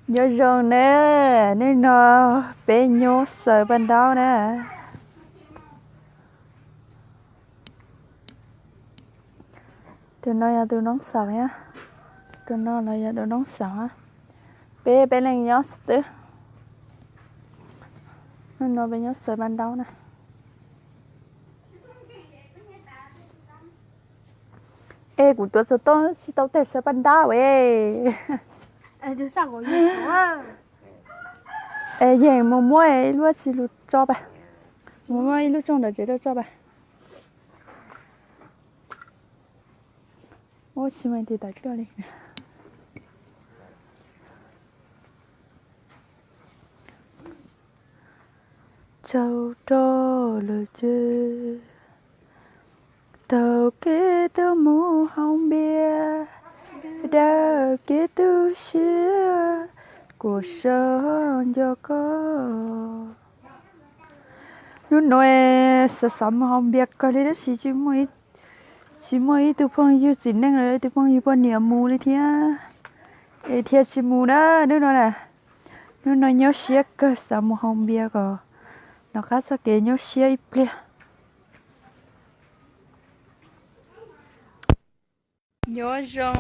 Nyob zoo na, hnub no peb nyuaj xaws paj ntaub na. Tus no yog tus noob xaws na, tus no los yog tus noob xaws. Peb peb leeg nyob xwb. Hnub no peb nyuaj xaws paj ntaub na. Es kuv tuav xov tooj tsis tau tag xaws paj ntaub es. Es yeej mus muab ib lub tsis lus tso pab, mus muab ib lub tsooj nram tsev rau tso pab. Ub, tsis muaj tus tawm tuaj li. Tsaug rog lawm ces taug kev tuaj mus haus npias, daws kev tu siab, kuv sawv nco koj. Hnub no xav xav mus haus npias kawg li tab sis tsis muaj ib tug phooj ywg txiv neej los ib tug phooj ywg poj niam mus li thiab, es thiaj tsis mus na hnub no na. Hnub no nyuaj siab kawg xav mus haus npias kom nov qab txoj kev nyuaj siab ib pliag. Nyob zoo.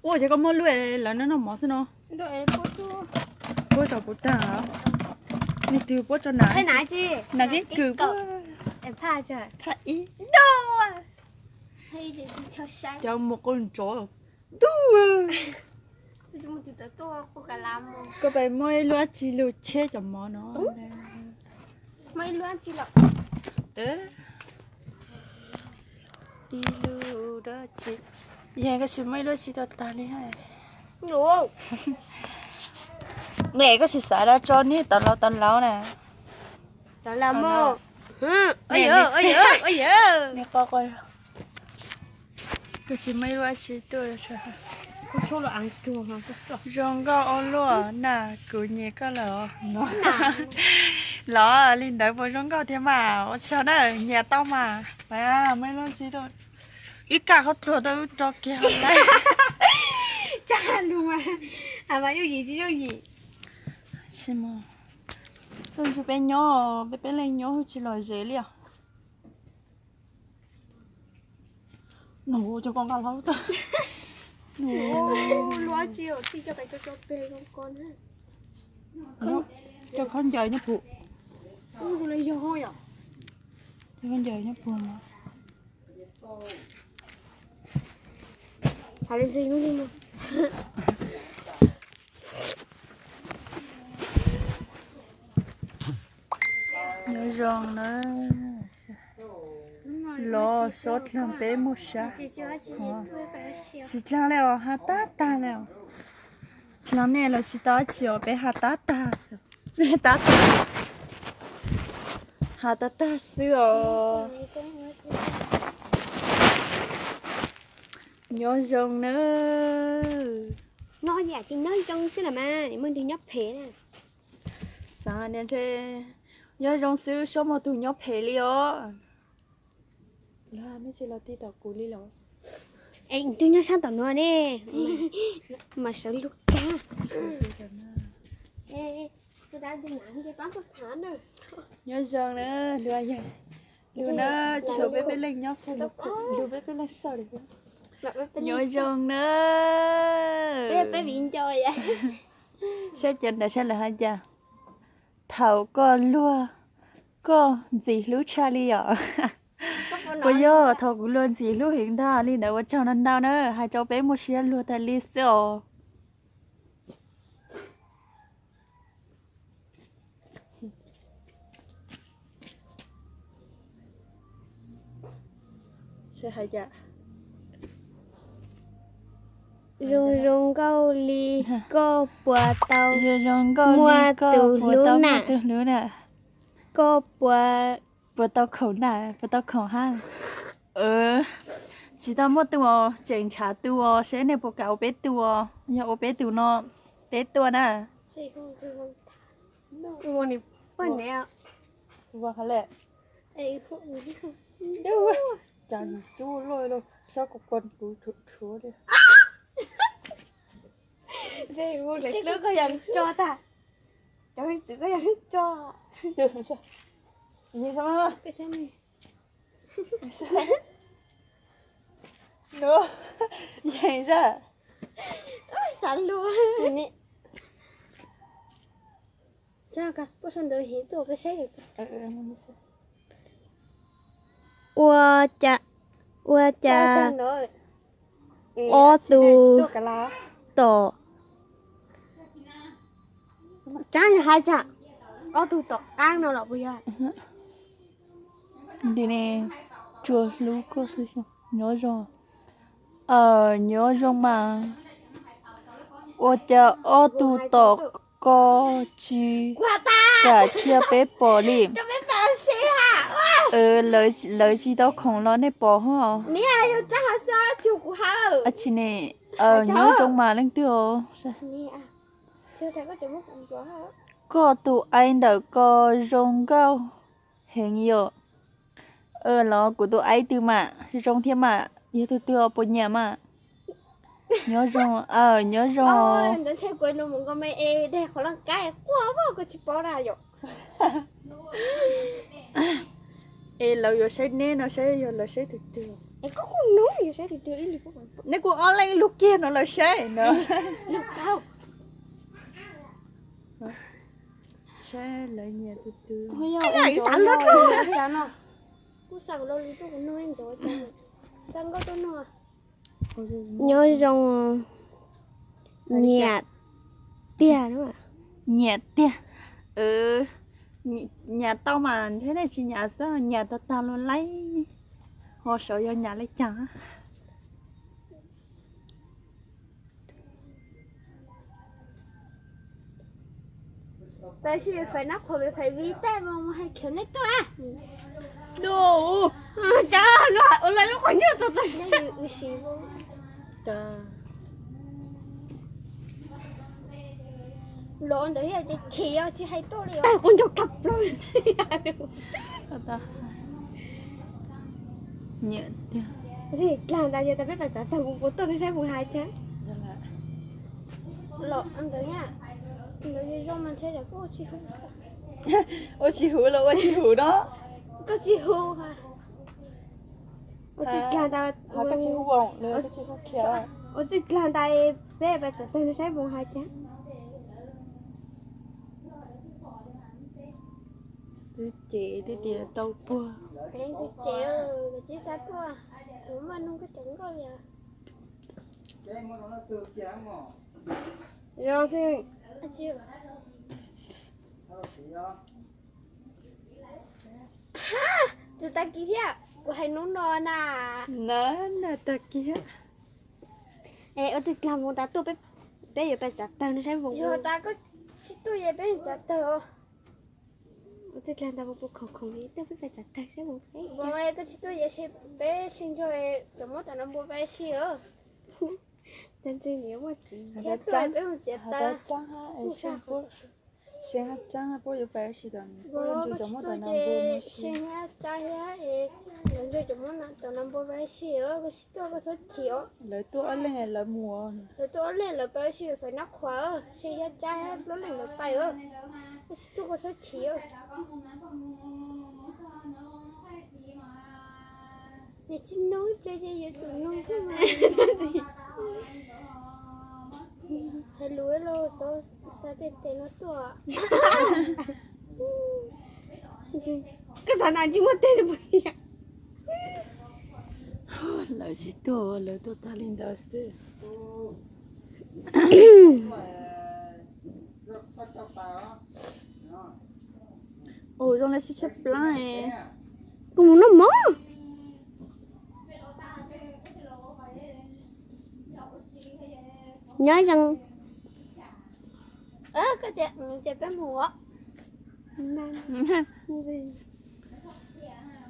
Ua cas koj muab lub lawv no noj mov xwb no? Puab rau kuv tag. Nws twg puab tso na? Nas keeb kwm puab. Phaj ib. Cov mus qau ntsov ntuj. Koj pais muab ib lub dab tsi lug tsheb cov mov no? Ib lub dab tsi? Yog koj tsis muab ib lub dab tsi rau tag li. Ne koj tsis xav rau tso niag tau laus tau laus na. Koj tsis muab ib lub dab tsi tuaj. Zoo nkauj ua luaj na, kuv nyiam koj lawm. Los li ntawd puas zoo nkauj thiab mas? Ua tsaug na, nyiam tau mas. Muab ib lub dab tsi tuaj. Ib kaj qhob tluag tau wb rau kiag hauv lawm. Tsa lus mas, mas yooj yim tsis yooj yim. Tsis mus, tuaj ntsib peb nyob, peb peb leeg nyob tsis lom zem li os. Nus cov ko nqa hlau tag. Lub dab tsi tij coj pem cov cov pem ko ko na. Cov khaub ncaws nyob puag. Cov khaub ncaws nyob puag mas. Hais li ntxig lub li no. Nyob zoo na. Los sov dlog peb muaj sab. Tsis dlog li os, hav tab tag li os. Dlog nej los tsis tau dab tsi os, peb hav tab tag. Tab tag, hav tab tag xwb os. Nyob zoo na. No yam tsis nyob zoo xwb los mas, muaj ntwg nyob phem na. Xav tias ntshe nyob zoo xwb, tsis muaj tus nyob phem li os. Los nej tsis los ti tom kuv li los? Es twb nyob sab tom no ne, mas sawv lug kag. Nyob zoo na, luag yawg, luag na, tsis peb peb leeg nyob xwb, luag peb peb leeg xwb li. Nyob zoo na. Saib cov ntawd saib lawv hais cas. Thaum koj luag, koj ntxim hlub tshaj li os. Puas yog thaum kuv luag ntxim hlub heev ntag li ntawd? Ua tsaug ntau ntau na, hais rau peb muaj siab luag tag li xwb os. Zoo zoo nkauj li koj puas tau muaj tus hlub na? Koj puas, puas tau khoom na, puas tau khoom hab? Tsis tau muaj tus os, tseem ntshav tus os, seb nej puas kam ua peb tus os. Yog ua peb tus no, peb tuaj na. Cas txub luaj los sab kuv kuv rhuav rhuav li. Lub koj yog tso tag, cov txwv koj yog tso. Yeej, yeej, xav luag. Ua cas, ua cas ob tug tom, tsaab hais cas ob tug tom qaab no los puas yog? Nti ne, tsuas hlub koj xwb. Nyob zoo, nyob zoo mas. Ua cas ob tug tom ko tsis kam cia peb pom li? Lawv tsis tau khoom los nej pom hos. Tsis ne, nyob zoo mas leej twg os. Koj tus aib ntawm ko zoo nkauj heev yom. Los kuv tus aib twg mas zoo thiab mas, yog tus twg os puas nyiam mas. Nyob zoo, nyob zoo. Es lawv yuav saib neb no saib yog lawv saib tus twg. Neb kuj ob leeg lug kiag no lawv saib no. Saib lawv nyiam tus twg. Nyob zoo, nyiam tiag, nyiam tiag. Nyiam tau mas ntshe nej tsis nyiam xwb, nyiam tag tag lug laib. Ho sav yog nyiam le caag. Peb sib fais nab qhuas, fais vi tej mas mus hais khiav nej tuaj. Ua lub qhov nyuj txog txog. Los ntawd yog tias chim os, tsis hais tuaj li os. Kuv nco kab plaub. Nyiam tiag. Dlaag ntawd yog tas peb pais txav tag mus puas tuaj nws saib mus hais thiab. Los ntawd, ntawd zoo mas ntshe kuj tsis huv. Ua tsis huv los ua tsis huv no. Koj tsis huv. Ua tsis dlaag ntawd, ua tsis dlaag ntawd peb pais txav tag nws saib mus hais thiab. Xwb ces twb tias tau puag. Ces tsis xav tuaj, kuv maj nug koj cov nkauj li. Yog, tsis tag kis thiab, kuv hais hnub no na. Na, na tag kis. Es ua tsis dlaag mus tas tuaj, peb yuav pais txav tawg no saib mus. Yog tas koj tsis tuaj es peb txav tawg. Ua tsis dlaag tas mus puas khoom khoom li tuaj peb pais txav tawg saib mus. Koj tsis tuaj es peb sib nrog cov muab tom no npua pais si os. Tag ntxwg nws muaj txiv thiab tuaj peb mus txiav tawg. Seb hab tsaab puab yuav pais ua si tom, puab yuav nrug cov muab tom no npua mus si. Seb hab tsaab thiab es yuav nrug cov muab tom no npua pais si os, koj tsis tuaj koj txhob chim os. Lawv tuaj ob leeg lawv mus. Lawv tuaj ob leeg lawv pais ua si fais nab qhuas, seb hab tsaab thiab plaub leeg lawv pais os. Koj tsis tuaj koj txhob chim os. Niam tsis nug ib pliag ces yuav tsum nug thiab mas. Hais lus los xav tias tes no tuaj. Koj xav tas tsis muaj teg li puas yog? Lawv tsis tuaj, lawv tuaj tag li ntawd xwb. Ua zoo le sib tshaib plab. Kuv mus noj mov. Nyob zoo. Koj tias ces peb mus.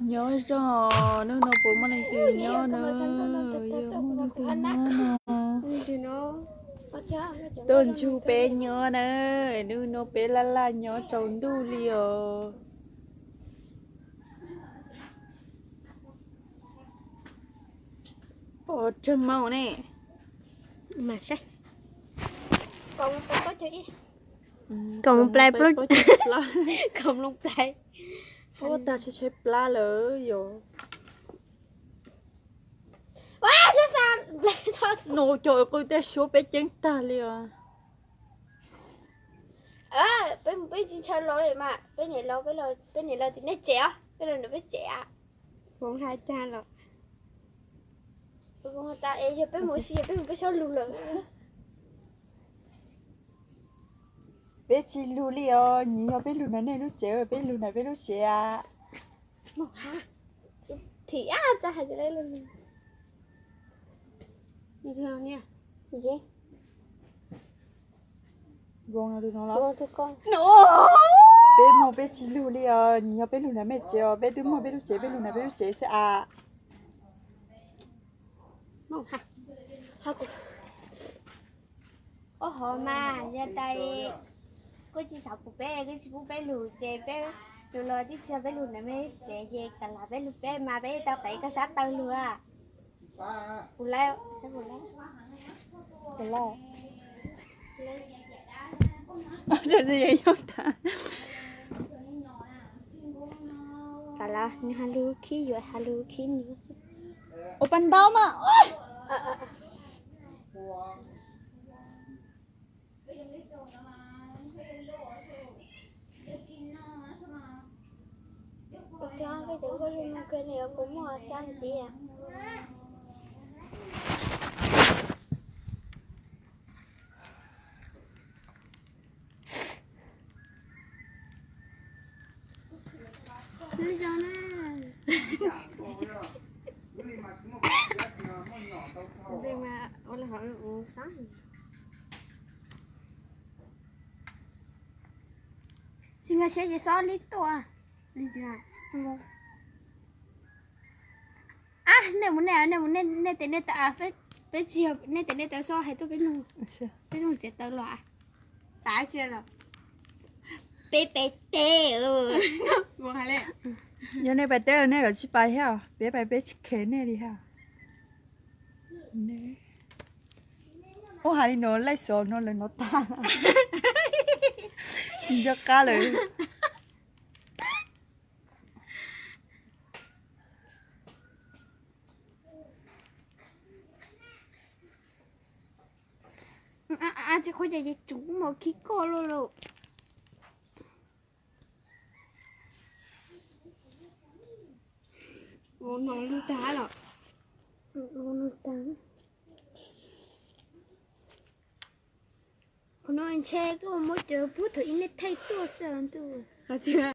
Nyob zoo, hnub no puas muaj leej twg nyob na? Yog muaj leej twg nyob no, tuaj ntsug peb nyob na. Hnub no peb laj laj nyob tsaus ntuj li os. Ua rag maum ne. Mas saib. Kaum mloog plai, kaum mloog plai. Ua tag tshaib tshaib plab lawm yom. Nus cov qw tej suab peb ceeb tag li os. Peb mus peb tsis ntshaw los li mas peb niam los, peb niam los tim nej tsev os, peb los nram peb tsev a. Hais tag los, yog peb mus ua si yog peb mus peb sab lug lawm. Peb tsis lug li os, nyias yog peb lug nram nej lub tsev, peb lug nram peb lub tsev a. Thim ab tsa hais tias Peb muaj peb tsis lug li os, nyias yog peb lug nram mej tsev os, peb twb muaj peb lub tsev, peb lug nram peb lub tsev xwb a. Ob hov mas yog tas kuj tsis xav pub peb, kuj tsis pub peb lug ces peb lug los tib txhia peb lug nram mej tsev ces kam lam peb lug peb mas peb tau qev koj sab taw lug a. Puas laib? Puas laib? Tam los nws has lug khib yuav has lug khib nws. Ua pas ntau mas. Kuv muaj xab ntxiv. Tsis nkag siab ces xob li tuaj. Ab, nej mus nej, nej mus nej tes nej taw, peb tsis yog nej tes nej taw xob hais tuaj peb nug, peb nug txiav taw los. Tav tsi los? Peb pais teb. Yog nej pais teb nej kom tsis pais thiab, peb pais peb tsis kheev nej li thiab. Ub, hais li no laij xov no lawv no tag, tsis nco qab lawm. Tsis qhuav ces tsum mus khib koj luaj lauj. Ua no lug tag los? Ua no tag. Qhov no ntshe koj muab cov pub thaum ib nej thaij tuaj xwb ntuj.